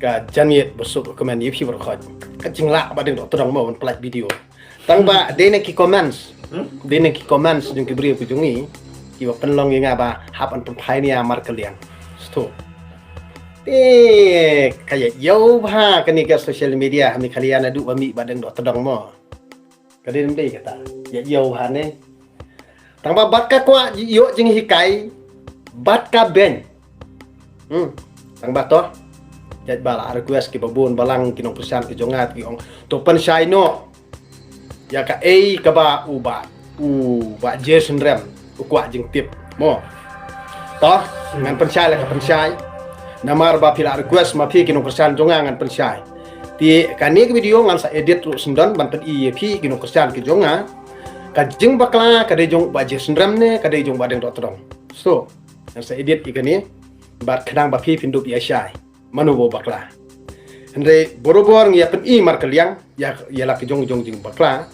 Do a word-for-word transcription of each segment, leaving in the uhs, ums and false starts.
ka janmiet ba suk ka comment ïa phi baroh khoit. Ka jinglah Bahdeng Dohtdong mo ban pynlait video. Tang ba dei na ki comments. Dei na ki comments jong ki briew ki jong ngi. Ki ba pynlong ïa nga ba hap ban pynphai nia markylliang. Sto. Te ka ïa ïoh bha kane ka social media ha Meghalaya naduh ba mih Bahdeng Dohtdong mo. Ka dei dei kata. Ïa ïoh bha ne. Tang ba bad ka kwah ïoh jinghikai bad ka beiñ. Hmm. Tang ba to. Ïa ba la request ki ba bun balang ki nongpynshai ki jong nga ki ong to pynshai noh. Ïa kaei kaba u Bah, u Bah Jason Rem u kwah jingtip. Mo. To, ngan pynshai la ka pynshai. Namar ba phi la request ma phi ki nongpynshai jong nga ngan pynshai. Te kane ka video ngan sa edit ruh syndon ban pyni ïa phi ki nongpynshai ki jong nga. Ka jingbakla ka dei jong Bah Jason Rem ne ka dei jong Bahdeng Dohtdong. So, ngan sa edit ïa kane bad khnang ba phi phin dup ïa shai. Mano ba u bakla. Hynrei barabor ngi ïa pyni markylliang ïa, ïa la ki jong jong jingbakla.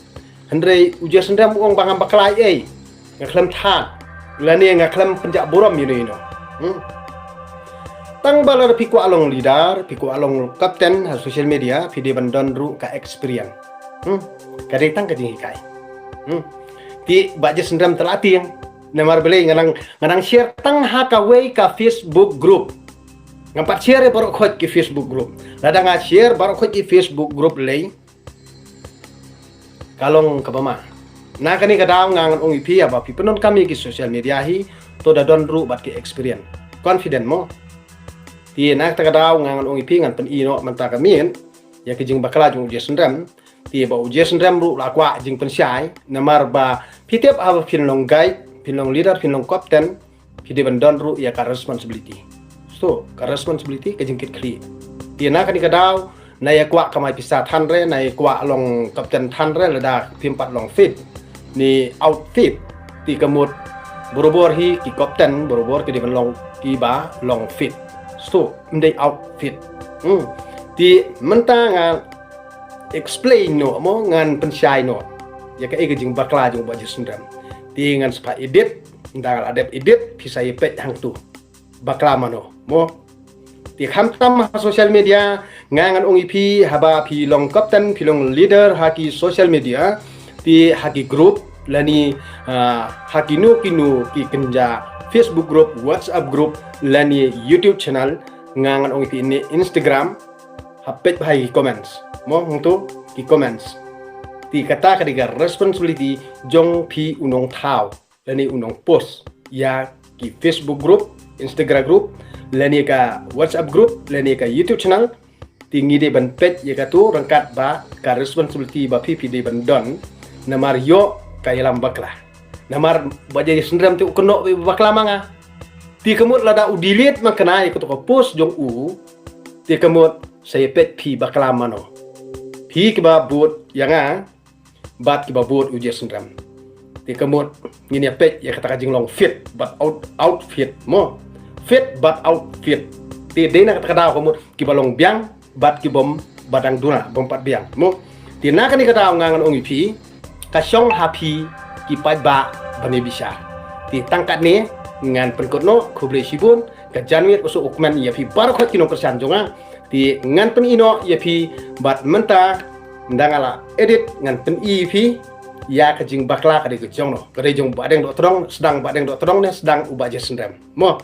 Hynrei u Jason Rem u ong ba ngam bakla ei. Nga khlem thad. Lane nga khlem pynjah burom ïa no ïa no. Hmm. Tang ba la phi kwah long leader, phi kwah long captain ha social media, phi dei ban don ruh ka experience. Hmm. Ka dei tang ka jinghikai. Hmm. Te Bah Jason Rem te la tieng. Namar balei nga nang, nga nang share tang ha kawei ka Facebook group. Ngam pat share baroh khoit ki Facebook group. Lada nga share baroh khoit ki Facebook group lei ka long kaba ma. Na kane ka daw nga ngan ong ïa phi haba phi pyndonkam ïa ki social media hi to da don ruh bad ki experience. Confident mo. Te na kata ka daw nga ngan ong ïa phi ngan pyni noh mynta ka miet ïa ki jingbakla jong u Jason Rem. Te ba u Jason Rem ruh la kwah jingpynshai namar ba phi tip haba phin long guide, phin long leader, phin long captain, phi dei ban don ruh ïa ka responsibility. So ka responsibility ka jingkitkhlieh. Te na kane ka daw na ïa kwah kamai pisa than re, na ïa kwah long captain than re lada phim pat long fit ne outfit. Te ka mut barabor hi ki captain barabor ki dei ban long ki ba long fit. So ym dei outfit. Hmm. Te mynta nga explain noh mo ngan pynshai noh ïa kaei ka jingbakla jong u Bah Jason Rem. Te ngan sa phah edit, nda la dep edit phi sa ïa peit hangtu. Bakla mano mo. Te khamtam ha social media nga ngan ong ïa phi haba phi long captain phi long leader ha ki social media. Te ha ki group lane, ah, ha kino kino ki kynja Facebook group, WhatsApp group lane YouTube channel nga ngan ong ïa phi ne Instagram. Ha peit bha ki comments. Mo hangtu ki comments. Te kata ka dei ka responsibility jong phi u nongthaw lane u nongpost ïa ki Facebook group, Instagram group lane ka WhatsApp group lane ka YouTube channel. Te ngi dei ban peit ïa katu ryngkat ba ka responsibility ba phi phi dei ban don. Namar ïoh ka ïalam bakla. Namar Bah Jason Rem te u kynnoh ba bakla ma nga. Te ka mut lada u delete ma kane ïa katu ka post jong u. Te ka mut sa ïa peit phi bakla mano. Phi kiba vote ïa nga bad kiba vote u Jason Rem. Te ka mut ngin ïa peit ïa kata ka jinglong fit bad out, outfit mo. Fit bad outfit. Te dei na kata ka daw ka mut kiba long biang bad ki bym ba dang duna bym pat biang mo. Te na kane ka daw nga ngan ong ïa phi ka shong ha phi ki paidbah ban ïa bishar. Te tang katne ngan pynkut noh, khublei shibun. Ka janmiet u suk u kmen ïa phi baroh khoit ki nongkyrshan jong nga. Te ngan pyni noh ïa phi bad mynta nda nga la edit ngan pyni ïa phi ïa ka jingbakla ka dei ka jong no. Ka dei jong Bahdeng Dohtdong, sdang Bahdeng Dohtdong ne sdang u Bah Jason Rem. Mo,